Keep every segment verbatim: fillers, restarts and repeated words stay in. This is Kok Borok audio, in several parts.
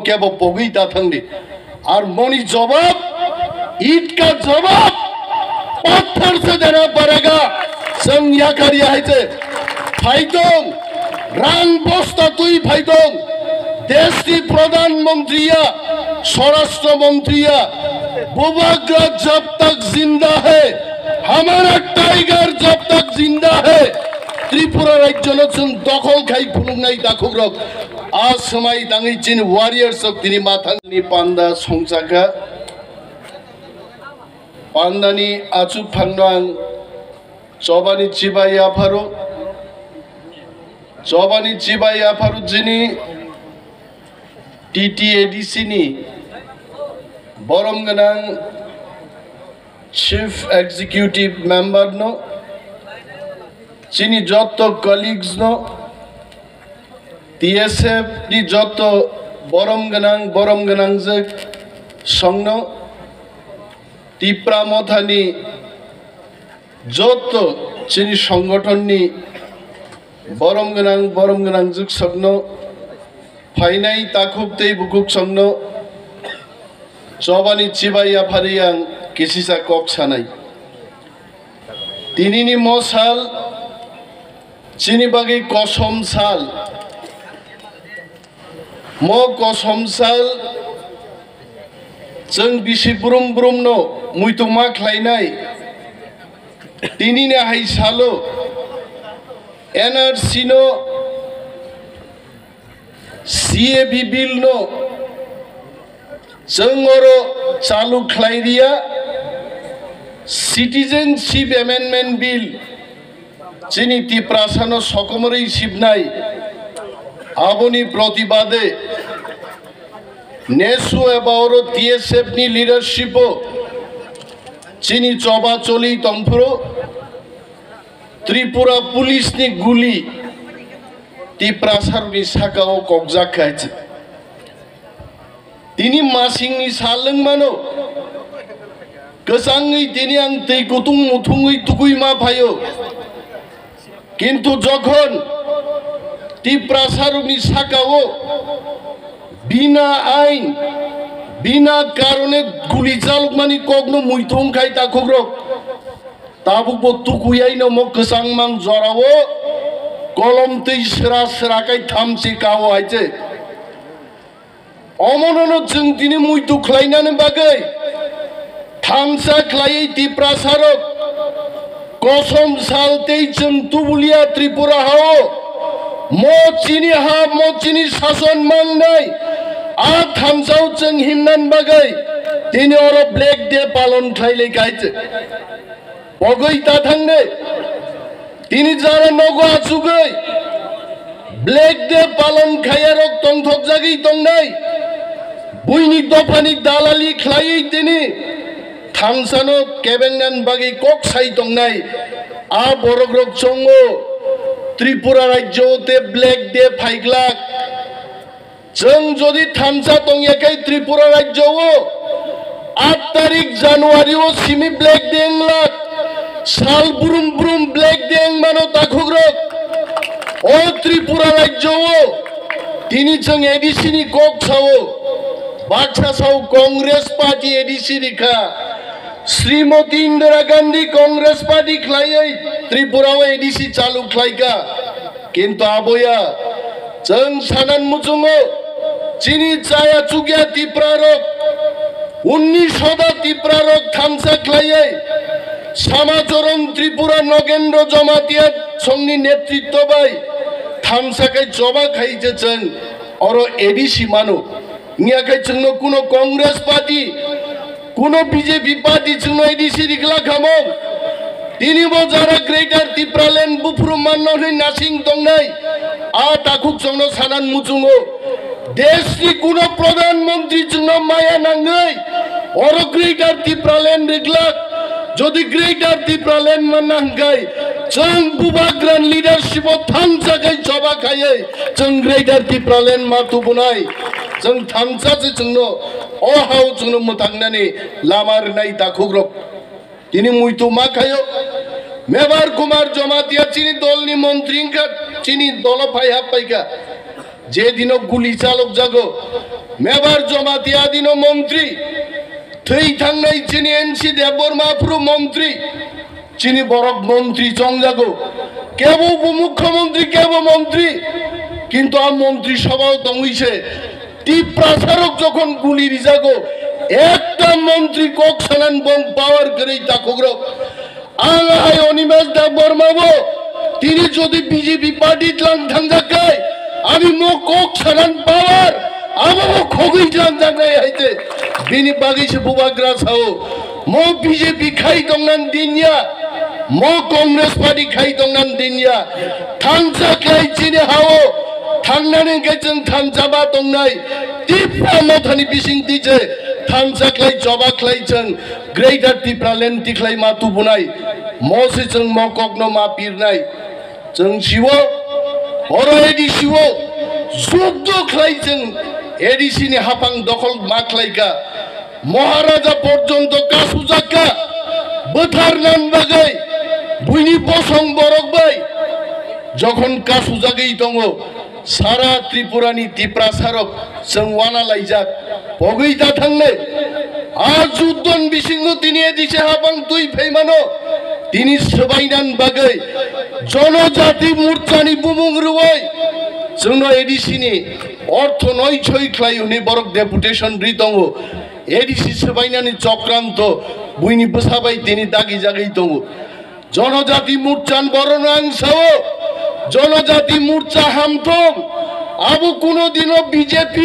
Kebo pogwi ta thangdi. Ar moni jawab, ईंट का जवाब पत्थर से देना पड़ेगा. Chwng yakarya hai se phaitong, rang bosta twi phaitong. Deshni Pradhan Mantri ya, Swarashtra Mantri ya, Bubagra jab tak zinda hai, hamara tiger jab tak zinda hai. Tripura rajyo no chwng dokhol khai phunuknai takhukrok. A swmai tangwi chini warriors rok tini mathangni panda songchakha. Pandani achuk phangno ang chobani chibai yapharo. Chobani chibai yapharo chini T T A D C ni borom gwnang Chief Executive Member no, chini jotto colleagues no, T S F ni jotto borom gwnang, borom gwnang jwk songno, Tipra Mothani jotto chini songothonni borom gwnang, borom gwnang jwk songno, phainai takhuk tei bukhuk songno chobani chibai yaphari ang kisisa kok sanai. Tinini mo sal chini bagwi kosom sal. Mo kosom sal chwng bisi brum brumno muituma khlainai. Tinini hai salo N R C no, C A B bill no chwng oro chalu khlai riya, Citizenship Amendment Bill chini Tiprasano sokomorwi sibnai, aboni protibade nesu eba oro T S F ni leadership o chini choba choli tongphuru Tripura police ni guli Tiprasarokni saka o kokjak kha. Tini masingni sal wng mano, kwchangwi tini ang twi kutung muthungwi tugwi ma phaio. Kintu jokhon Tiprasarokni saka o bina ain, bina karone guli chalokmani kokno muitu wngkhai takhukrok. Tabukbo tukuyaino mo kwchangmang jorao kolom twi sra sra khai thamchi kao hai se. Omonono chwng tini muitu khlainani bagwi thansa khlaiwi Tiprasarok kosom sal tei chwng tubulia Tripura hao mo chini ha, mo chini sason mangnai a thansao chwng himnan bagwi tini oro Black Day palon khlailai kaiche. Pogwi ta thangnai. Tini jara nogo achugwi Black Day palon khayarok tongthokjagwi tongnai. Buini dophani dalali khlaiwi tini thansano kebengnan bagwi kok sai tongnai. A borokrok chongo Tripura rajyo te Black Day phaiglak. Chwng jodi thansa tongya khe Tripura rajyo o aat tarik January o simi Black Day wnglak, sal brum brum Black Day wngmano takhukrok. O Tripura rajyo o tini chwng A D C ni kok sao, baksa sao Congress party A D C ni kha. Srimati Indira Gandhi Congress party khlaiwi Tripura o A D C chalu khlaika. Kintu aboya chwng sanan muchungo chini chaya chukya Tipra rok, unni soda Tipra rok thansa khlaiwi Samachoron Tripura Nogendro Jamatia songni netritto bai thansa khai choba khai je chwng oro A D C mano. Wngya khe chwngno kuno Congress party, kuno B J P party chwngno A D C rikla khamung. Tini bo jara Greater Tipraland buphuru manno hwnwi nasing tongnai. A takhuk chwngno sanan muchungo. Deshni kuno Pradhan Mantri chwngno maya nangwi oro Greater Tipraland riklak. Jodi Greater Tipraland manna hwnkhe chwng Bubagra ni leadership o thansa khai choba khaiwi chwng Greater Tipraland ma tubunai. Chwng thansa se chwngno o hao chwngno mwtangnani lama rwnai takhukrok. Tini muitu ma khaio. Mebar Kumar Jamatia chini dolni montri wngkha, chini dolo phai hap paikha. Je dino guli chalok jago, Mebar Jamatia dino montri, thwi thangnai chini N C Debbarma phuru montri, chini borok montri chongjago, kebo bo mukhyamantri, kebo montri, kintu a montri sabhao tongwi se Tiprasarok jokhon guli rijago, ekta montri kok sanan bong power kwrwi takhukrok. Ang hai Animesh Debbarma bo tini jodi B J P party tlang thangjak kai, ami mo kok sanan power abo bo khogwi tlang jaknai hai te. Bini bagwi se bubagra sao, mo B J P khai tongnan dinya, mo Congress party khai tongnan dinya. Thansa khlai chini hao thangnani hwnkhe chwng thansa ba tongnai. Tipra mothani bising twi se thansa khlai choba khlai chwng Greater Tipraland tikhlai ma tubunai, mo se chwng mo kokno ma pirnai. Chwng siwo, oro A D C o juddo khlai chwng A D C ni hapang dokhol ma khlai kha. Maharaja porjonto kasujak kha, bwthar nan bagwi, buini bosong borok bai jokhon kasujagwi tongo, sara Tripura ni Tiprasarok chwng wana laijak, pogwi da thangnai. A juddon bisingo tini A D C hapang twi phaimano, tini swbainan bagwi Jonojati Morchani bumung rwui chwngno A D C ni ortho noi soi khlai hwnwi borok deputation ri tongo. A D C swbainani chokranto buini bwsa bai tini dagi jagwi tongo. Jonojati Morchan borokno ang sao, Jonojati Morcha hamthong, abo kuno dino B J P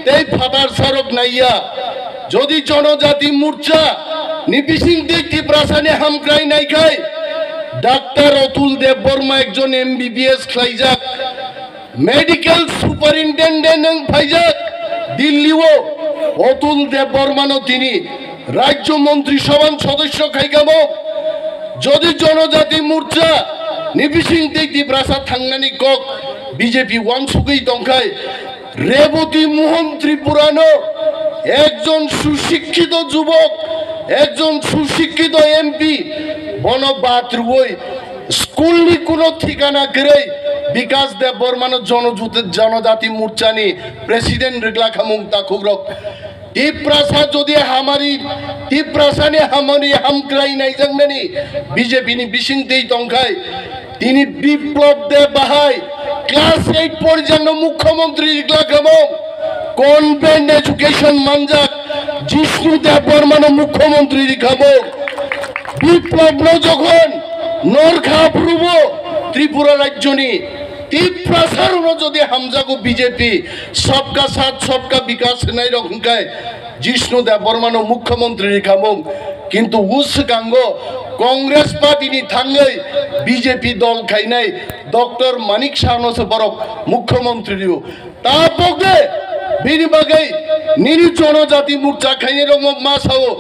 tei phatar sarok naiya. Jodi Jonojati Morcha ni bising tei Tiprasani hamkrai naikhai, Doctor Atul Debbarma ekjon M B B S khlaijak, Medical Superintendent wng phaijak Delhi o, Atul Debbarma no tini Rajya Montri Sabha ni sodosyo khai kamo. Jodi Jonojati Morcha ni bising tei Tiprasa thangnani kok B J P wansugwi tongkhai, Reboti Mohan Tripura no ekjon susikkito jubok, ekjon susikkito M P, bono bad rwui school ni kuno thikana kwrwi Bikas Debbarma no Jonojut-, Jonojati Morcha ni president rwgla khamung takhukrok. Tiprasa jodi hamari, Tiprasa ni hamari hamkrai naijaknani B J P ni bising twi tongkhai, tini Biplab Deb bahai class eight porjang no mukhyamantri rwgla khamung, convent education manjak Jishnu Debbarma no mukhyamantri rwkha bo. Biplab no jokhon norkha aphurubo Tripura rajyoni Tiprasa rokno jodi hamjago B J P, sabka saath sabka bikas hinai rok hwnkhe Jishnu Debbarma no mukhyamantri rwkha bo. Kintu o swkango Congress party ni thangwi B J P dol khainai Doctor Manik Saha no se borok mukhyamantri rwo. Tabok de bini bagwi nini Jonojati Morcha khainai rok ma sao,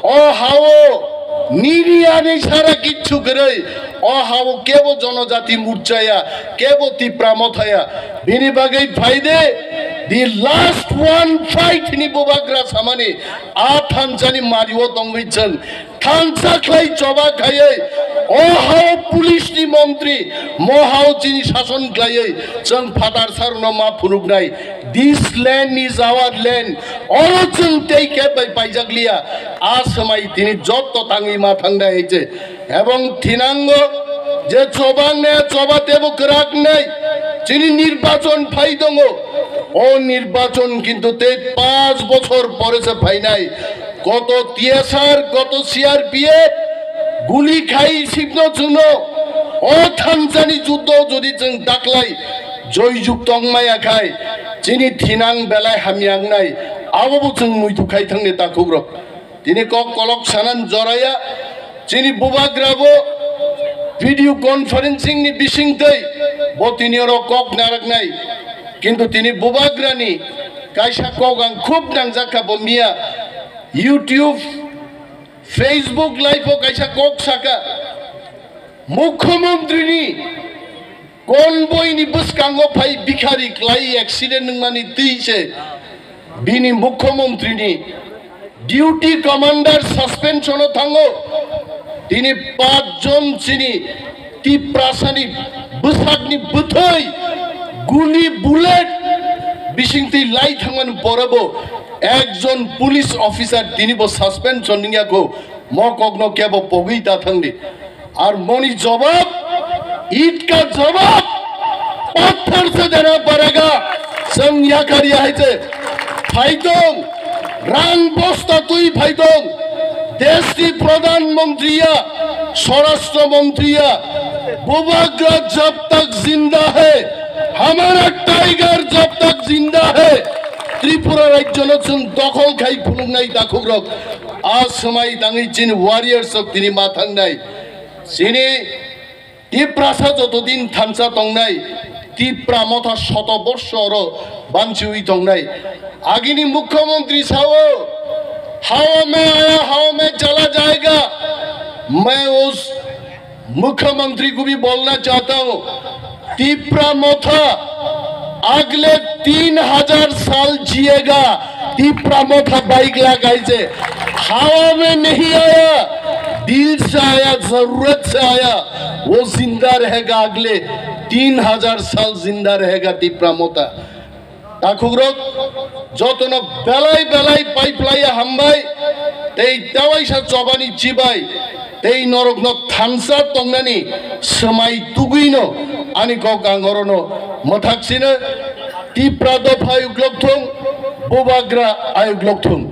o hao nini ani sara kichu kwrwi, o hao kebo Jonojati Morcha ya, kebo Tipra Motha ya. Bini bagwi phai de, the last one fight ni bubagra samani a thansani mario tongwi chwng thansa khlai choba khaiwi, o hao police ni montri, mo hao chini sason khlaiwi chwng phatar sarno ma phunuknai. This land is our land. Oro chwng tei khe bai paijak liya. A swmai tini jotto tangwi ma thangnai hai se. Ebong thinango je choba wngnai, choba tebo kwrak wngnai. Chini nirbachon phai tongo. O nirbachon kintu tei panch bochor pore se phainai. Koto T S R, koto C R P F, guli khai sikno chwngno, o thansani juddo jodi chwng daklai joyjukto wngmaya khai, chini thinang belai hamya wngnai, abobo chwng muitu khai thangni takhukrok. Tini kok kolok sanan joraya, chini bubagrabo video conferencing ni bisingtwi bo tini oro kok naraknai, kintu tini bubagrani kaisa kok ang khub nangjakha bo miya. YouTube, Facebook live o kaisa kok saka, Mukhyamantri ni convoy ni bwskango phai bikhari klai accident wngmani twi se bini Mukhyamantri ni duty commander suspension o thango. Tini panch jon chini Tiprasani bwsakni bwthwi guli bullet Bisingtwi lai thangmani porebo ekjon police officer tinibo suspension nwngyakho, mo kokno kebo pogwi ta thangdi. Ar moni jawab, ईंट का जवाब पत्थर से देना पड़ेगा। Chwng yakar ya hai se phaitong, rang bosta twi phaitong, desh ni pradhan mantri ya, swarashtra mantri ya, Bubagra jab tak zinda hai, hamara tiger jab tak zinda hai. Tripura rajyo no chwng dokhol khai phunuknai takhukrok. A swmai tangwi chini warriors rok tini ma thangnai. Chini Tiprasa jotodin thansa tongnai, Tipra motha shoto borsho oro banchiwi tongnai. Agini mukhyamantri sao, "Hawa mein aya, hawa mein chala jayega." Main us mukhyamantri ko bhi bolna chahta hu, Tipra motha अगले तीन हजार साल जिएगा। Tipra motha bike lagai je, hawa mein nahi aya, dil se aya, zarurat se aya, wo zinda rahega, agle teen hazar sal zinda rahega Tipra motha. Takhukrok, jotono belai belai pai phlaiya hambai, tei tewaisa chobani chibai, tei norokno thansa tongnani swmai tugwino ani kok ang orono mwthak sino. Tipra dopha ayuk lokthung, Bubagra ayuk lokthung.